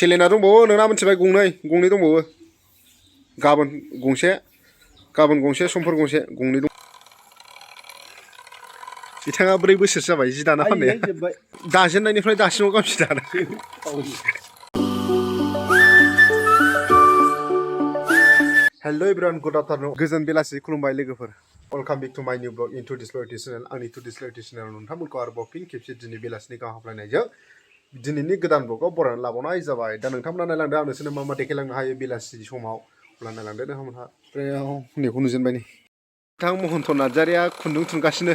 Selena दंबावो नोंना मिथिबाय गंनै दंबावो गाबोन गंसे समफोर गंसे गंनै दं बिथाङा 4 बोसोर जाबाय जि दाना फाननाया दाजेननायनिफ्राय दासिमाव गांबेसे दादों हेल' एभ्रिवान गुड आफ्टारनुन गोजोन बेलासि खुलुमबाय लोगोफोर welcome back to my new blog in today's loyalty channel आंनि टुडेस लयल्टी चेनेलाव नोंथांमोनखौ आरोबाव फिन खेबसे दिनै बेलासिनि गाहाम हामलायनायजों दिनैनि गोदान ब्लगआव बरायनानै लाबावनाय जाबाय दा नोंथांमोना नायलांदो आं नोंसोरनो मा मा देखायलांनो हायो बेलासि समाव अब्ला नायलांदो नोंथांमोनहा नेखौ नुजेनबाय नै नोंथां महन्त नार्जारिया खुन्दुं थुनगासिनो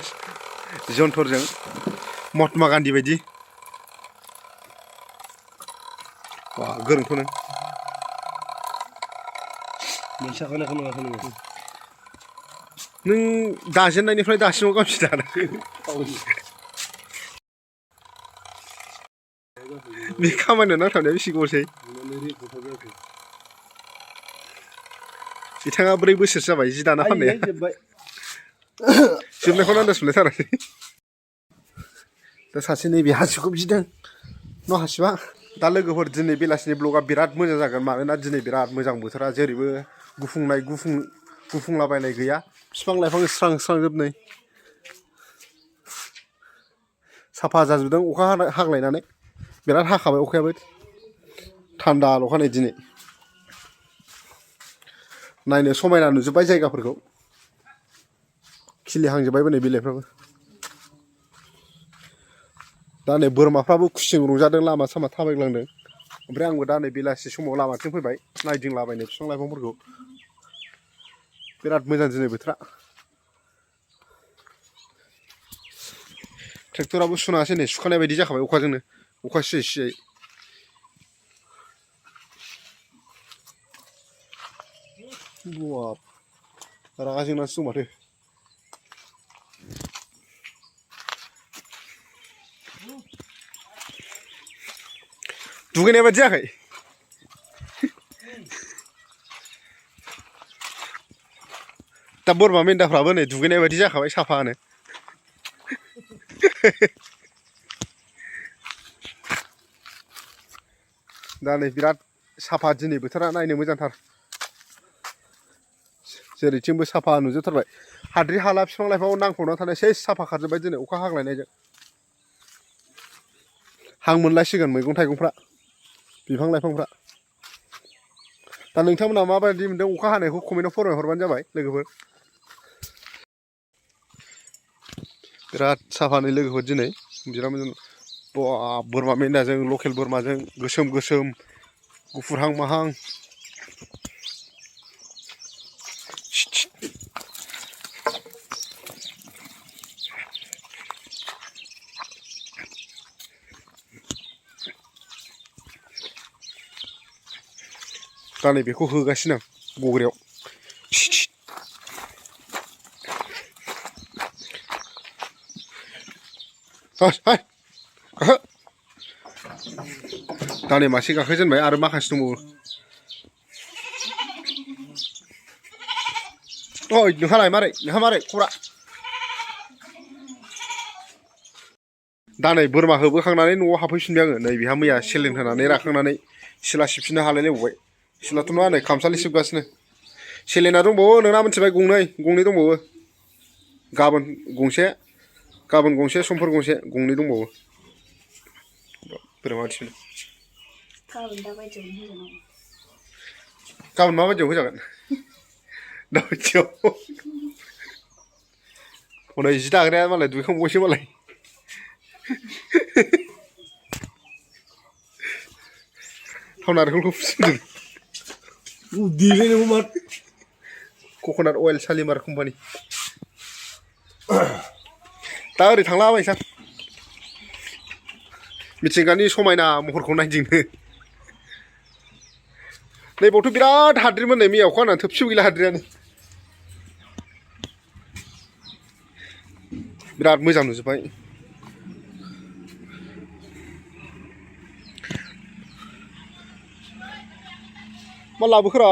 जन्थरजों महात्मा गान्धी बायदि वा गोरोंथ' नों नों दाजेननायनिफ्राय दासिमाव गांबेसे दादों बे खामानियाव नांथाबनाया बेसे गोबावसै बिथाङा 4 बोसोर जाबाय जि दाना फाननाया जोबनायखौनो आन्दाज मोनलायथारासै दा सासे नैबे हासिबखौ बिदों न' हासिबा दा लोगोफोर दिनै बेलासिनि ब्लगआ बिराद मोजां जागोन मानोना दिनै बिराद मोजां बोथोरा जेरैबो गुफुंलाबायनाय गैया बिफां लाइफां स्रां स्रां जोबनै साफा जाजोबदों अखा हाग्लायनानै बिराद हाखाबाय अखायाबो थान्दा अखानायै दिनै नायनो समायना नुजोब्बाय जायगाफोरखौ खिलिहांजोब्बायबो नै बिलाइफ्राबो दा नै बोरमाफ्राबो खुसिजों रंजादों लामा सामा थाबायग्लांदों ओमफ्राय आंबो दा नै बेलासि समाव लामाथिं फैबाय नायदिंलाबायनो बिफां लाइफांफोरखौ बिराद मोजां दिनै बोथोरा ट्रेक्टराबो सुनासै नै सुखानाय बायदि जाखाबाय अखाजोंनो अखा सियै बाब रागा जोंनासो दं माथो दुगैनाय बायदि जायाखै दा बोरमा मेन्दाफ्राबो नै दुगैनाय बायदि जाखाबाय साफानो दा नै बिराद साफा दिनै बोथोरा नायनो मोजांथार जेरैथिंबो साफा नुजोबथारबाय हाद्रि हाला बिफां लाइफाङाव नांफबनानै थानाय सेस साफा खारजोब्बाय दिनै अखा हाग्लायनायजों हां मोनलायसिगोन मैगं थाइगंफ्रा बिफां लाइफांफ्रा दा नोंथांमोना माबायदि मोन्दों अखा हानायखौ कमेन्टआव फोरमायहरबानो जाबाय लोगोफोर बिराद साफानै लोगोफोर दिनै बिराद मोजां बोरमा मेन्दाजों लकेल बोरमाजों गोसोम गुफुरहां माहां दा नै बेखौ होगासिनो आं गग्रायाव दा नै मासे गाखोजेनबाय आरो माखासे दंबावो ओइ नोंहा मारै खबरा दा नै बोरमा होबोखांनानै न'आव हाबफैफिनबाय आङो नै बेहा मैया सेलेन होनानै राखांनानै सिला सिबफिननो हालायलायबावबाय सिलाथ' नङा नै खामसालि सिबगासिनो सेलेना दंबावो नोंना मिथिबाय गंनै दंबावो गाबोन गंसे समफोर गंसे गंनै दंबावो बोरमा थिनो गाबोन मा बायदियाव होजागोन दा बायदियाव हनै जि दाग्राया मालाय दुगैखांबावबायसो मालाय थाव नारेंखलखौ फुनदों कक'नाट अइल सालिमार कम्पानि दा ओरै थांलाबायसां मिथिंगानि समायना महरखौ नायदिंनो नैबावथ' बिराद हाद्रिमोन नै मैया अखा हानानै थोबसेबो गैला हाद्रियानो बिराद मोजां नुजोब्बाय मा लाबोखोरा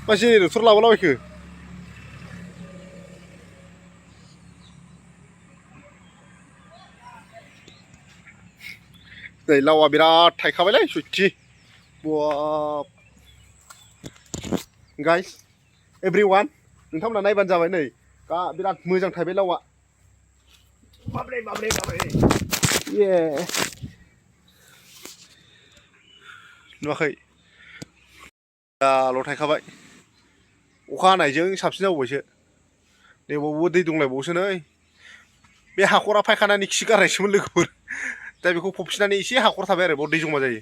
मा जेनेरेटर लाबोलाबायखो नै लावा बिराद थायखाबायलै सुइथि बाब गाइस एभ्रिवान नोंथांमोना नायबानो जाबाय नै बिराद मोजां थायबाय लावा बाब्रे बाब्रे बाब्रे ये नुवाखै दाल' थायखाबाय अखा हानायजों साबसिन जाबावबायसो नैबावबो दै दंलायबावोसो नै बे हाखरा फायखानानि खि गारनायसोमोन लोगोफोर दा बेखौ फबफिननानै एसे हाखर थाबाय आरो बाव दै जमा जायो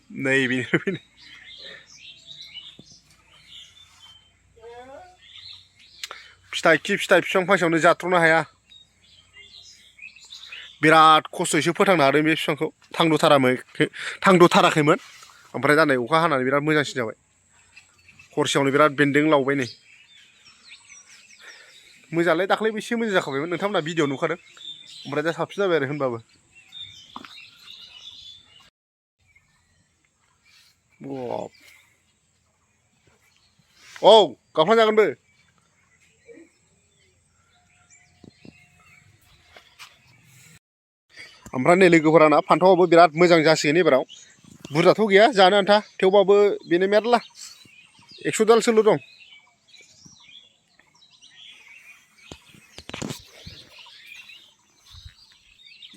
नै बेनो फिथाइ बिफां फांसेयावनो जाथ्र'नो हाया बिराद खस्थ'यैसो फोथांनो हादों बे बिफांखौ थांद'थाराखैमोन ओमफ्राय दा नै अखा हानानै बिराद मोजांसिन जाबाय हरसेयावनो बिराद बेन्दों लावबाय नै मोजाङालाय दाख्लैबो एसे मोजां जाखाबायमोन नोंथांमोना भिडिअ नुखादों ओमफ्राय दा साबसिन जाबाय आरो होनबाबो औ गावफ्रांजागोनबो ओमफ्राय नै लोगोफोर आंना फान्थावाबो बिराद मोजां जासिगोन एबाराव बुरजाथ' गैया जानो आन्था थेवबाबो बेनो मेरला 100 दालसोल' दं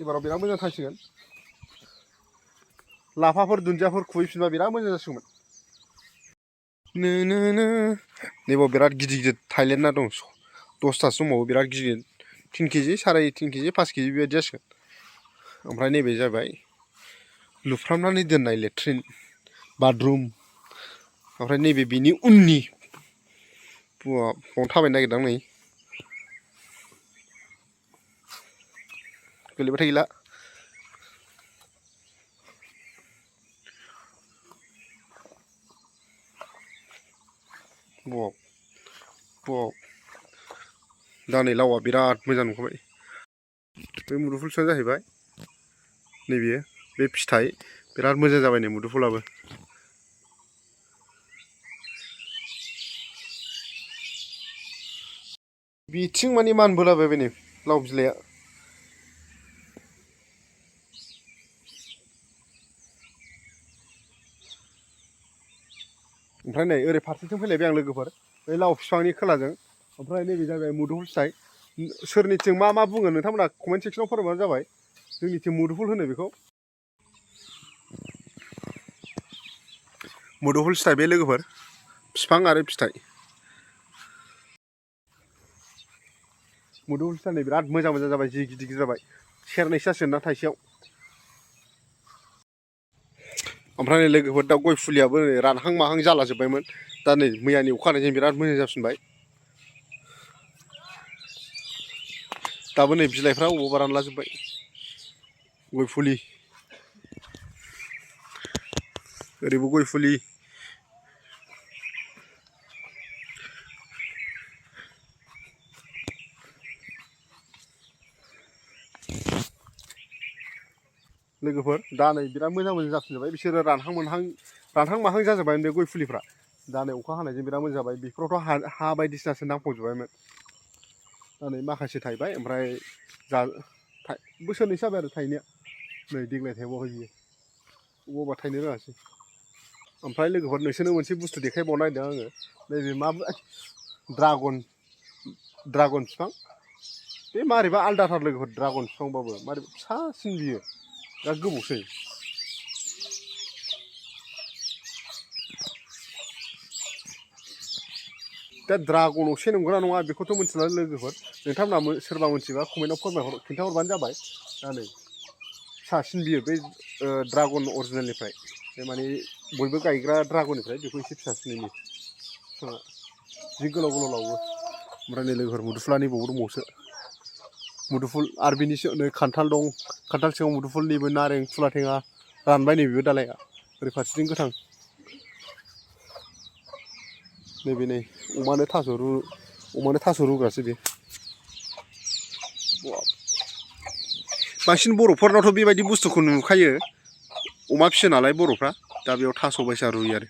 एबाराव बिराद मोजां थांसिगोन लाफाफोर दुन्दियाफोर खुबैफिनबा बिराद मोजां जासिगौमोन नैबाव बिराद गिदिर गिदिर थाइलेण्डना दं 10थासो दंबावो बिराद गिदिर 3 केजि 3.5 केजि 5 केजि बेबायदि जासिगोन ओमफ्राय नैबे जाबाय लुफ्रामनानै दोननाय लेट्रिन बाथरुम ओमफ्राय नैबे बिनि उननि बावनो थाबायनो नागिरदां नै गोलैबाथाय गैला दा नै लावा बिराद मोजां नुखाबाय बे मुदुफुल फिफाङा जाहैबाय नैबेयो बे फिथाइ बिराद मोजां जाबाय नै मुदुफुलाबो बिथिं माने मानबोलाबायबाय नै लाव बिलाइया ओमफ्राय नै ओरै फारसेथिं फैलायबाय आं लोगोफोर बे लाव बिफांनि खोलाजों ओमफ्राय नैबे जाबाय मुदुफुल फिथाइ सोरनिथिं मा बुङो नोंथांमोना कमेन्ट सेक्सनाव फोरमायबानो जाबाय जोंनिथिं मुदुफुल होनो बेखौ मुदुफुल फिथाइ बे लोगोफोर बिफां आरो फिथाइ मुदुफुल फिथाइ बिराद मोजां जाबाय जि गिदिर गिदिर जाबाय सेरनैसो जासिगोन ना थाइसेयाव ओमफ्राय नै लोगोफोर दा गय फुलियाबो नै रानहां माहां जालाजोब्बायमोन दा नै मैयानि अखा हानायजों बिराद मोजां जाफिनबाय दाबो नै बिलाइफ्रा अबावबा रानलाजोब्बाय गय फुलि ओरैबो गय फुलि लोगोफोर दा नै बिराद मोजां जाफिनजोब्बाय बिसोरो रानहां माहां जाजोब्बाय बे गय फुलिफ्रा दा नै अखा हानायजों बिराद मोजां जाबाय बेफोरावथ' हा बायदिसिनासो नांफबजोब्बायमोन दा नै माखासे थायबाय ओमफ्राय बोसोरनैसो जाबाय आरो थायनाया नै देग्लाय थायबावाखै बियो अबावबा थायनो रोङासै ओमफ्राय लोगोफोर नोंसोरनो मोनसे बुस्थु देखायबावनो नागिरदों आङो नैबे मा ड्रागन बिफां बे मारैबा आलदाथार लोगोफोर ड्रागन बिफांबाबो मारैबा फिसासिन बियो बिराद गोबावसै दा ड्रागन असे नंगौना नङा बेखौथ' मिथिला लोगोफोर नोंथांमोना सोरबा मिथिबा कमेन्टआव खिन्थाहरबानो जाबाय दा नै फिसासिन बियो बे ड्रागन अरिजिनेलनिफ्राय बे माने बयबो गायग्रा ड्रागननिफ्राय बेखौ एसे फिसासिननि बिफाङा जि गोलाव लावो ओमफ्राय नै लोगोफोर मुदुफुलानि दंबावोसो मुदुफुल आरो बिनि नै खान्थाल दं खान्थाल सिङाव मुदुफुलनिबो नारें थुला थेङा रानबाय नै बेबो दालाया ओरै फारसेथिं गोथां नैबे नै अमानो थास' रुग्रासो बे बांसिन बर'फोरनावथ' बेबायदि बुस्थुखौ नुखायो अमा फिसियो नालाय बर'फ्रा दा बेयाव थास' बायसा रुयो आरो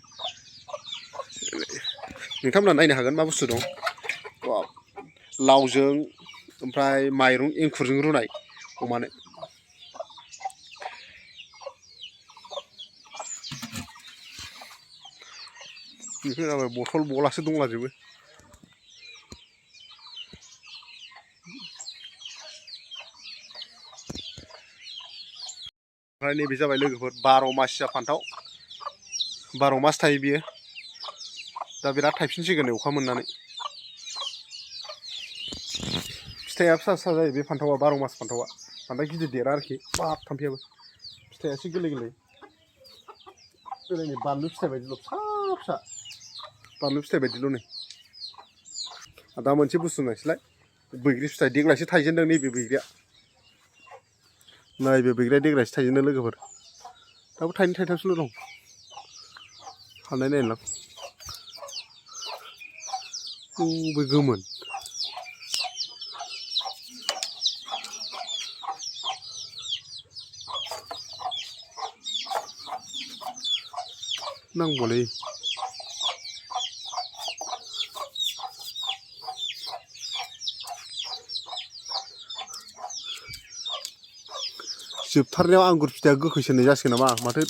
नोंथांमोना नायनो हागोन मा बुस्थु दं लावजों ओमफ्राय माइरं एंखुरजों रुनाय अमानो बेफोर जाबाय बथल बलासो दंलाजोबो ओमफ्राय नैबे जाबाय लोगोफोर 12 मासिया फान्थाव 12 मास थायो बियो दा बिराद थायफिनसिगोन अखा मोननानै फिथाइया फिसा फिसा जायो बे फान्थावा 12 मास फान्थावा बांद्राय गिदिर देरा आरोखि बाब थाम्फैयाबो फिथाइया एसे गोरलै गोरलै ओरैनो बानलु फिथाइ बायदिल' फिसा फिसा बानलु फिथाइ बायदिल' नै दा मोनसे बुस्थु नायसैलाय बैग्रि फिथाइ देग्लायसो थाइजेनदों नैबे बैग्रिया नैबे बैग्रिया देग्लायसो थाइजेनदों लोगोफोर दाबो थाइनै थाइथामसोल' दं हाननाय नायलां बे गोमोन नांगौलै जोबथारनायाव आंगुर फिथाइया गोखैसोनाय जासिगोन नामा माथो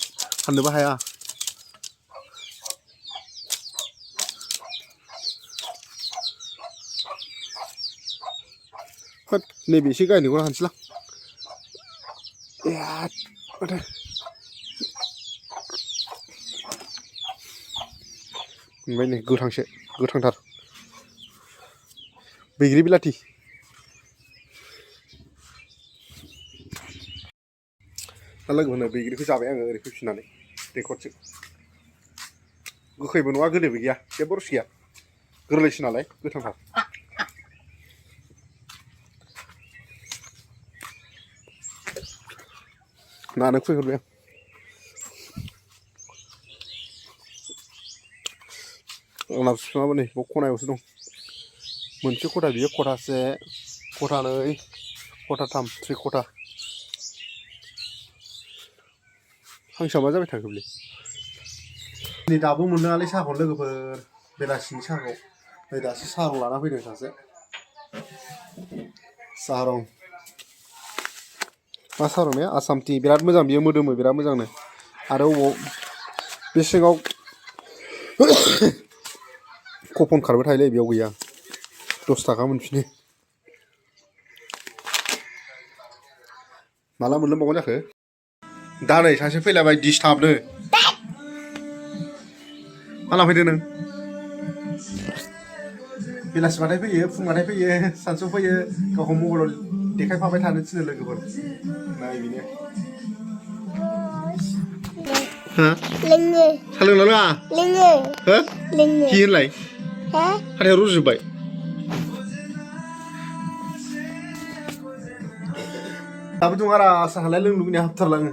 फाननोबो हाया होद नैबे एसे गायनोखौ हानसैलां माथो मोनबाय नै गोथांसो गोथांथार बैग्रि बिलाथि दा लोगोफोरनो बैग्रिखौ जाबाय आङो ओरै फैफिननानै दैखरथिं गोखैबो नङा गोदैबो गैया जेबो रस गैया गोरलैसो नालाय गोथांथार नानो खुबैहरबाय आं आंना बिफाङाबो नै बाव खनायावसो दं मोनसे खथा बियो खथासे खथानै खथाथाम 3 खथा हांसोआ मा जाबाय थाखो बेलाय नै दाबो मोनलोङालै साहाखौ लोगोफोर बेलासिनि साहाखौ नै दासो साहा रं लाना फैदों सासे साहा रं मा साहा रं ने आसाम टि बिराद मोजां बियो मोदोमो बिराद मोजांनो आरो अबाव बे सिङाव कपन खारबाय थायोलै बेयाव गैया 10 थाखा मोनफिनो माला मोनलोंबावगोन जाखो दा नै सासे फैलायबाय डिस्टार्बनो मा लांफैदों नों बेलासिबाथाय फैयो फुंबाथाय फैयो सानसुआव फैयो गावखौ मबाइलाव देखायफाबाय थानो थिनो लोगोफोर नाय बेनो हा लोङो सा लोंना लोङा लोङो हो लोङो हि होनलाय हा हाथायाव रुजोबबाय दाबो दं आरो साहालाय लोंनो लुगैनाया हाबथारलाङो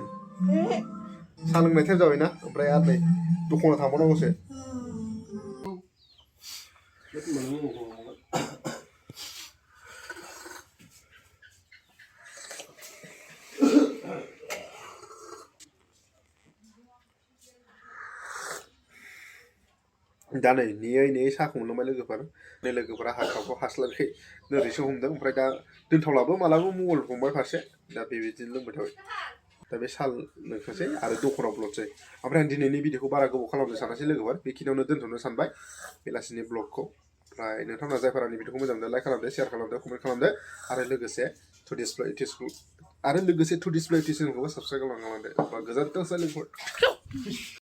साहा लोंनाय टाइम जाबायना ओमफ्राय आरो नै दखानाव थांबावनांगौसो दा नै नेयै नेयै साहाखौ मोनलोंबाय लोगोफोर नै लोगोफोरा हाखाखौ हास्लाबखै नोरैसो हमदों ओमफ्राय दा दोनथावलाबो मालाबो मबाइल फंबाय फारसे दा बेबायदिनो लोंबाय थाबाय दा बे साहा लोंखासै आरो दखानाव ब्लदसै ओमफ्राय आं दिनैनि भिडिअखौ बारा गोबाव खालामनो सानासै लोगोफोर बेखिनियावनो दोनथ'नो सानबाय बेलासिनि ब्लगखौ ओमफ्राय नोंथांमोना जायफोरा आंनि भिडिअखौ मोजां मोनो लाइक खालामदो शेयार खालामदो कमेन्ट खालामदो आरो लोगोसे टु डिसप्ले इटिसखौबो साबस्क्राइब खालामलांदो गोजोन्थोंसै लोगोफोर